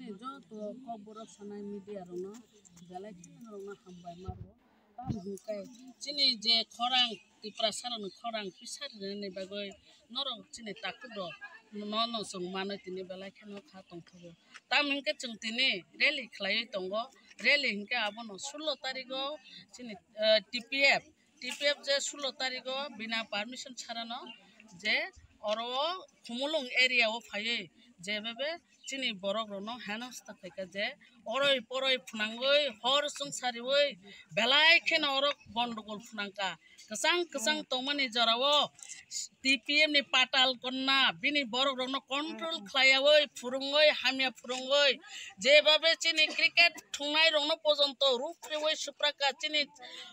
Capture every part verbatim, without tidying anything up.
Joto kokborok sanai media rokno belai kheno norokno hambai ma rwo. Tamo hwnkhe chini je khorang Tiprasa rokni khorang pisari rwnani bagwi norok chini takhuk rok no no chwng manwi tini belai kheno kha tongthogo. Tamo hwnkhe chwng tini rally khlaiwi tongo. Rally hwnkhe abono sullo tarigo chini, eh, T P F T P F je sullo tarigo bina permission sarano je oro o Khumulwng area o phaiwi je bebe chini borok rokno henos ta khaika je oroi poroi phwnangwi hor chwng sariwi belai kheno oro gondogol phwnangka. Kwchang kwchang tongmani jorao T P F ni patal konna bini borok rokno control khlaiyawi phwrwngwi hamya phwrwngwi je bebe chini cricket thungnai rokno pojonto rupre wi supraka chini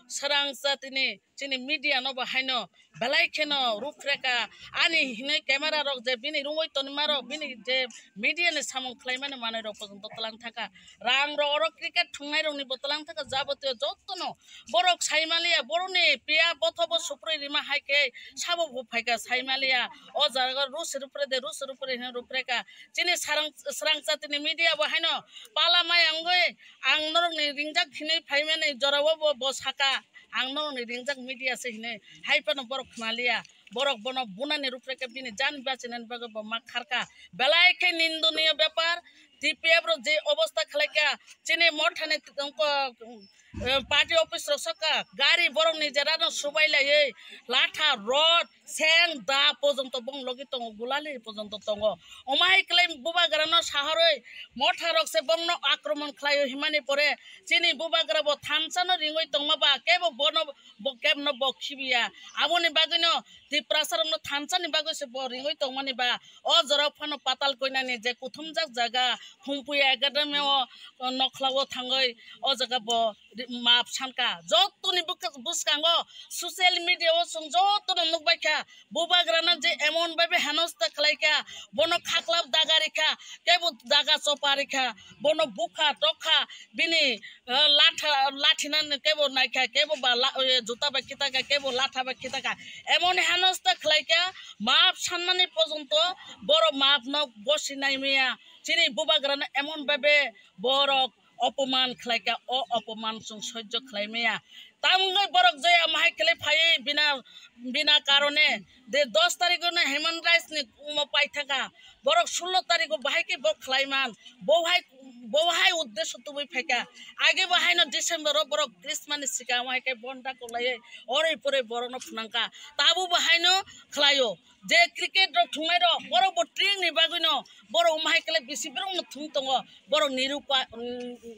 srang jatini chini media no bo haino belai kheno ruphrekha ani hinwi camera rok je bini rungwi tonima rok bini je media ni samung khlaimani manwi rok pojonto twlang thaka rang rok oro cricket thungnai rok ni bo twlang thaka jabotiyo jotono borok saimaliya borok ni piya bothobo suprwi rima hai khe sabo bo phaika saimaliya o jaga rusi rupre de rusi rupre hinwi ruphrekha chini srang srang jatini media bo haino pala mai wngwi ang norok ni ringjak hinwi phaimani jorao bo bo saka. Ang norokni ringjak media se hinwi hai phano borok khwnaliya. Borok bono bunani ruphrekhe bini jan bachinani bagwi bo ma kharkha. Belai khe nindoniyo bepar. T P F rok je obostha khlaikha, chini mothani tongkho, eh, party office rok saka, gari borokni jerano subai laiwi, latha, rod, seng, da pojonto bong logi tongo, gulali pojonto tongo. Omo hai khlai bubagrano saharwi motha rok se bongno akromon khlaio himani pore chini bubagra bo thansa no ringwi tongma ba kebo bono bo kebno bo khibiya. Aboni bagwino Tiprasa rokno thansa ni bagwi se bo ringwi tongmani ba o jorao phano patal koinani je kuthumjak jaga Khumpuya Academy o, o nokhlao thangwi o jaga bo ri-, maap sanka. Jotoni bwk-, bwskango social media o chwng jotono nukbaikha, bubagrano je emon bhabe henosta khlaikha, bono khaklap dagarikha, kebo daga choparikha, bono bukha tokha, bini, eh, latha, lathina kebo naikha, kebo ba la-, eh, juta bai khitaka, kebo latha bai khitaka, emon henosta khlaikha, maap sanmani pojonto borok maapno gosi naimaya. Chini bubagrano emon bhabe borok opoman khlaikha, o opoman chwng sojjo khlai maya. Tamungwi borok je omo hai khlai phaiwi bina, bina karone de dos tarikh no human rights ni omo paithaka. Borok sullo tarikh o bahai khe bo khlai man. Bo hai, bo hai uddesho tubui phaikha. Age bo haino December o borok Christmas ni sikang hai khe bonda kwlaiwi oroi poroi borokno phwnangkha. Tabo bo haino khlaio. Je cricket rok thungnai rok, borok bo tring ni bagwi no, borok omo hai khe bisi borok no thung tongo, borok nirupa-,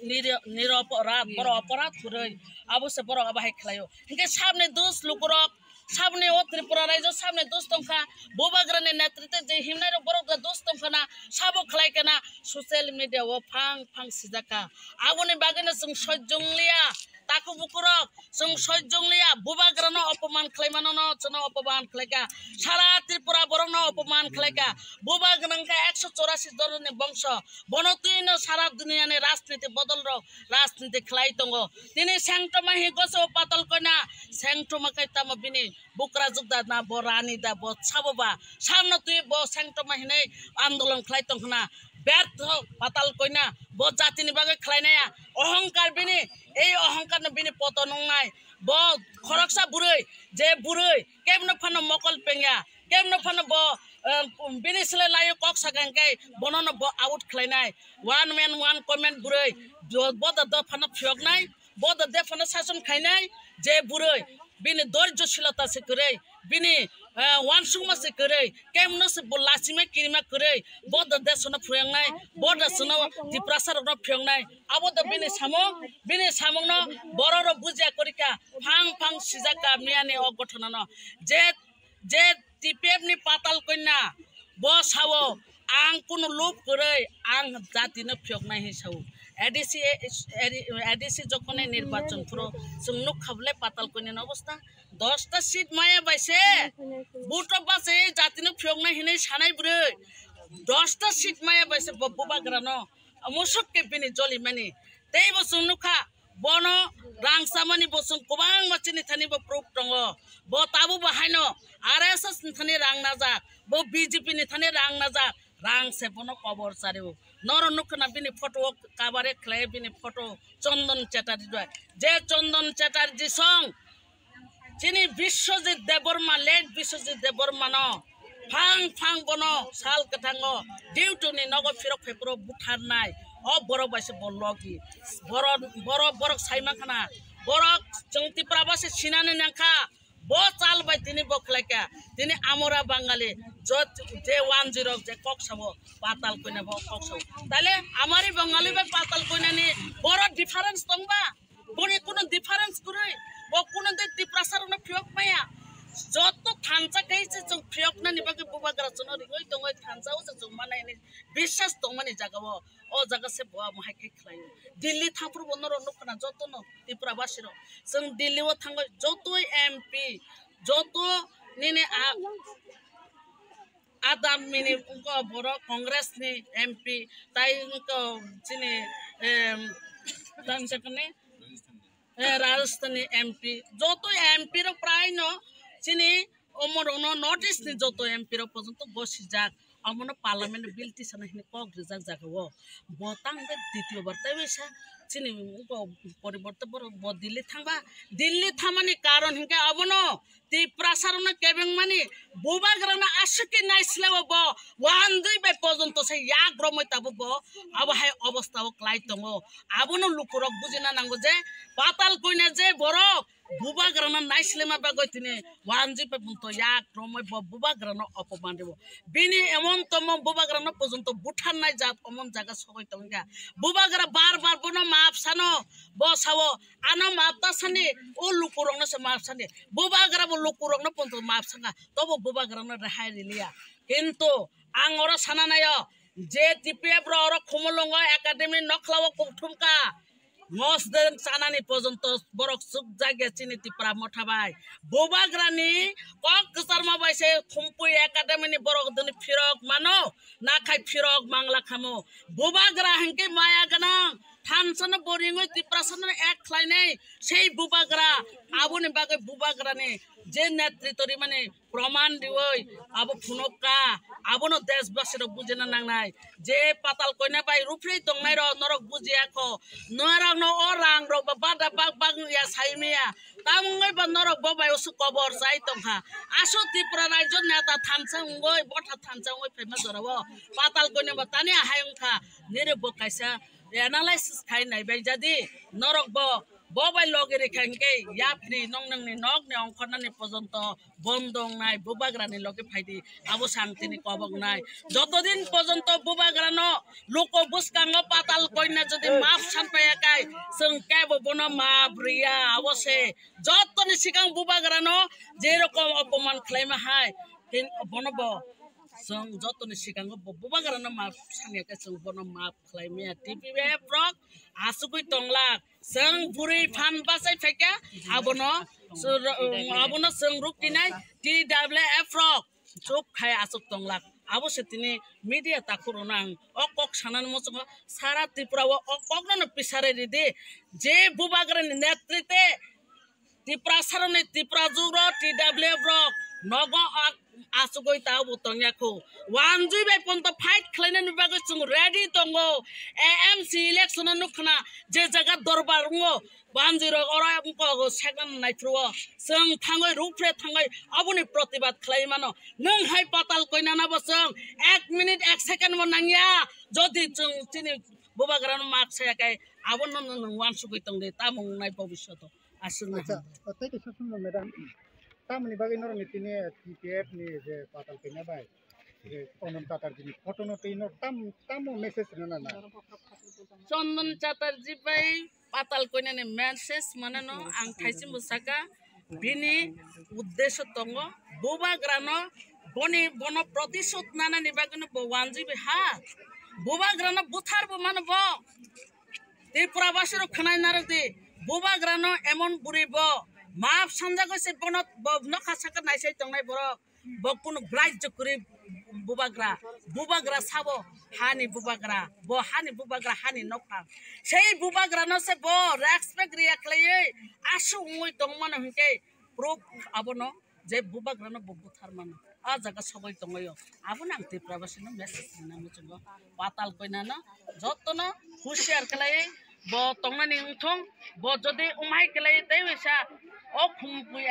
niri-, niroporadh, borok oporadh kwrwi, abo se borok abo hai khlaio. Hinkhe sabni dos lukurok, sabni o Tripura raijo sabni dos tongkha, bubagrani netritwe je himnai rok borok dos tongkha na, sabo khlai kana, social media o phang phang sijak kha. Aboni bagwi no chwng sojjong liya, takhuk bukurok, chwng sojjong liya, bubagrano opoman khlaimano no chwngno opoman khlaikha, sara Tripura borokno opoman khlaikha, bubagra wngkha ekso chorasi jorni bongso, bono twino sara duniyani rajniti bodol rok rajniti khlai tongo. Tini sengtoma hi goso patal koina, sengtoma khe tamo bini bukra jukda na bo rani da bo sabo ba, samno twi bo sengtoma hinwi andolon khlai tongkhna, bertho patal koina bo jatini bagwi khlainaya, ohongkar bini, ei ohongkar no bini poto nungnai, bo khoroksa bwrwi, je bwrwi kebno phano mokol pengya, kebno phano bo, eh, bini sle laio kok sakha hwnkhe bono no bo out khlainai, one man one comment bwrwi, bo, bo da do phano phiyoknai, bo da de phano sason khainai, je bwrwi bini dorjo silota se kwrwi, bini, eh, wansukma se kwrwi, kemno se bo lachima kirima kwrwi, bo da de sono phiyoknai, bo da sono Tiprasa rokno phiyoknai, abo da bini samung, bini samungno borok rok bujia kwrwikha, phang phang sijak ka miyani o gothanano, je, je T P F ni patal koina, bo sao, ang kunu lub kwrwi, ang jati no phiyoknai hinwi sao. A D C, A D C jokhonai nirbachon phuru chwng nukha bwle patal koinani obostha. Dosta seat maya bai se, vote o bachai jati no phiyoknai hinwi sanai bwrwi. Dosta seat maya bai se bo bubagra no musuk khe bini jolimani. Tei bo chwng nukha, bono rang chamani bo chwng kwbangma chini thani bo proof tongo. Bo tabuk bo haino R S S ni thani rang najak, bo B J P ni thani rang najak, rang se bono kobor chario. Noro nukha na bini photo o cover khlai bini photo Chandan Chatterjee bai. Je Chandan Chatterjee song chini Biswajit Debbarma, late Biswajit Debbarma no phang phang bono sal kwthango duty ni nogo phirok phai phuru butharnai. O borok bai se bo logi. Borok, borok, borok saima khana. Borok chwng Tipra basi sinani nangkha. Bo chal bai tini bo khlai kha. Tini amora Bangali jot je one zero je kok sabo patal koina bo kok sabo. Tale amari Bangali bai patal koina ni boro difference tongba. Boni kuno difference kwrwi. Bo kuno de Tiprasa rokno phiyok maya. Joto thansa kai se chwng phiyok nani bagwi bubagra chwngno ringwi tongwi thansa o se chwng manai ni biswas tongmani jaga o. O jaga se bo amo hai khe khlaio. Delhi thangphuru bo norok nukha na jotono Tipra basirok. Chwng Delhi o thangwi jotoi M P, joto nini a-, adamini wngkha borok Congress ni M P, tai wngkha chini, em, tamo sakani, eh, Rajasthan ni M P. Joto M P rok prai no chini omo rokno North East ni joto M P rok porjonto gosijak, omono Parliament o bill tisana hini kok rijak jaga o. Bo tang be ditiyo bar tei waisa chini bo poriborte borok bo Delhi thangba. Delhi thamani karon hinkhe obono Tiprasa rokno kebengmani bubagrano aswk khe naisle o bo wanjwi bai porjonto se yak romwi tabuk bo abo hai obostha o klai tongo. Abono lukurok bujina nango je patal koina je borok bubagrano naislema bagwi tini wanjwi pai bumto yak romwi bo bubagrano opoman ribo. Bini emon tomo bubagrano porjonto butharnai jat omon jaga sogwi tongkha. Bubagra bar bar bono maap sano, bo sao, ano maap ta sani, o lukurokno se maap sani. Bubagra bo lukurokno porjonto maap sangkha, tobo bubagrano rehai riliya. Kintu ang oro sana naio, je T P F rok oro Khumulwngo academy nokhlao kuthumkha. Mosdeng chanani porjonto borok chukjakya chini Tipra motha bai. Bubagrani kok kwcharma bai se Khumpui Academy ni borok dini phirok mano, nakhai phirok mangla khamo. Bubagra hinkhe maya gwnang, thansano boringwi Tiprasano ek khlainai, sei bubagra, aboni bagwi bubagrani je netritw rimani proman riwi abo phunukha, abono deshbasi rok bujina nangnai. Je patal koina bai ruphri tongnai rok norok bujiya kho, norokno o rang rok ba bada bak bak ya sai maya, tamungwi ba norok bo bai usu kobor chai tongkha. Aswk Tripura rajyo neta thansa wngwi, botha thansa wngwi phaima jorao patal koina ba tani ahai wngkha, nini bo kaisa analysis khai nai bai jadi norok bo. Bo bai logi rikha hinkhe yapri nong nongni nokni ongkhornani porjonto bondong nai bubagrani logi phaidi, abo sang tini kobok nai. Joto din porjonto bubagrano luko bwskango patal koina jodi maap sanpaiya kai, chwng kebo bono maap riya. Abo se jotoni sikang bubagrano je rokom opoman khlaima hai, tin bono bo chwng jotoni sikango bo bubagrano maap sanya kai chwng bono maap khlaimaya. T P F rok asugwi tonglak. Chwng bwrwi phan bachai phaikha, abono, abono chwng ruktinai T W F rok chuk khai aswk tonglak. Abo se tini media takhurokno ang o kok sanani muchungo sara Tripura o o kokno no pisare ridi. Je bubagrani netritwe Tiprasarokni Tiprajwk rok T W F rok nogo ak-, achugwi tabuk tongya kho. Wanjwi bai ponto fight khlainani bagwi chwng ready tongo. A M C election o nukha na je jaga dorbar wngo, wanjwi rok oro wngkha second naiphuru o. Chwng thangwi rukphre thangwi aboni protibad khlai mano. Nwng hai patal koinana bo chwng ek minute ek second bo nangya. Jodi chwng chini bubagrano maap saya khe abono nwng wansugwi tongdi, tamo wngnai bobishoto. Aswk na. Acha, o tei kaisa sumung, madam. Tamoni bagwi norokni tini T P F ni je patal koina bai, je Chandan Chatterjee ni photo no twi no tam, tamo message rwna na? Chandan Chatterjee bai patal koinani message mane no ang thaichimbo saka, bini uddesho tongo, bubagrano boni, bono protishodh nanani bagwino bo wanjwi bai ha, bubagrano buthar bo mano bo. Tripura basi rok khwnai narwk di, bubagrano emon bwrwi bo, maap sanjagwi se bono bo nokha saka naisai tongnai borok, bo kunu grajyo kwrwi bubagra, bubagra sabo hani bubagra, bo hani bubagra hani nokha, sei bubagrano se bo respect riya khlaiwi aswk wngwi tongmano hinkhe proof abono je bubagrano bo buthar mano. Ah jaga sogwi tongwi o. Abono ang Tripura basino message rina muchungo. Patal koinano jotono husiar khlai bo tongnani wngthong, bo jodi umhai khlai tei wisa o Khumpui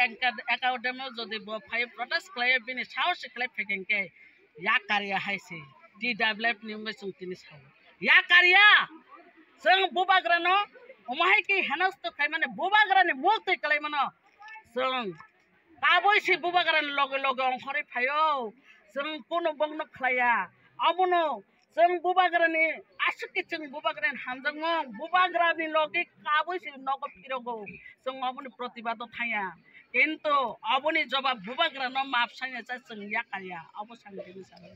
academy jodi bo phai protest khlai bini saosi khlai phekeng khe yakar ya hai se T W F ni wngwi chwng tini sao. Yakar ya! Chwng bubagrano umhai khe henosto khlai mane bubagrani muk twi khlai mano chwng. Kabui si bubagrani loge loge ongkhorwi phaio. Chwng kunu bongno khlaiya. Abono chwng bubagrani aswk khe chwng bubagrani hamjakmung. Bubagrani loge kabui si nogo phirogo. Chwng oboni protibado thangya. Kintu oboni jobab bubagrano map sanya cha chwng yakaya. Obo sangwi tini sao.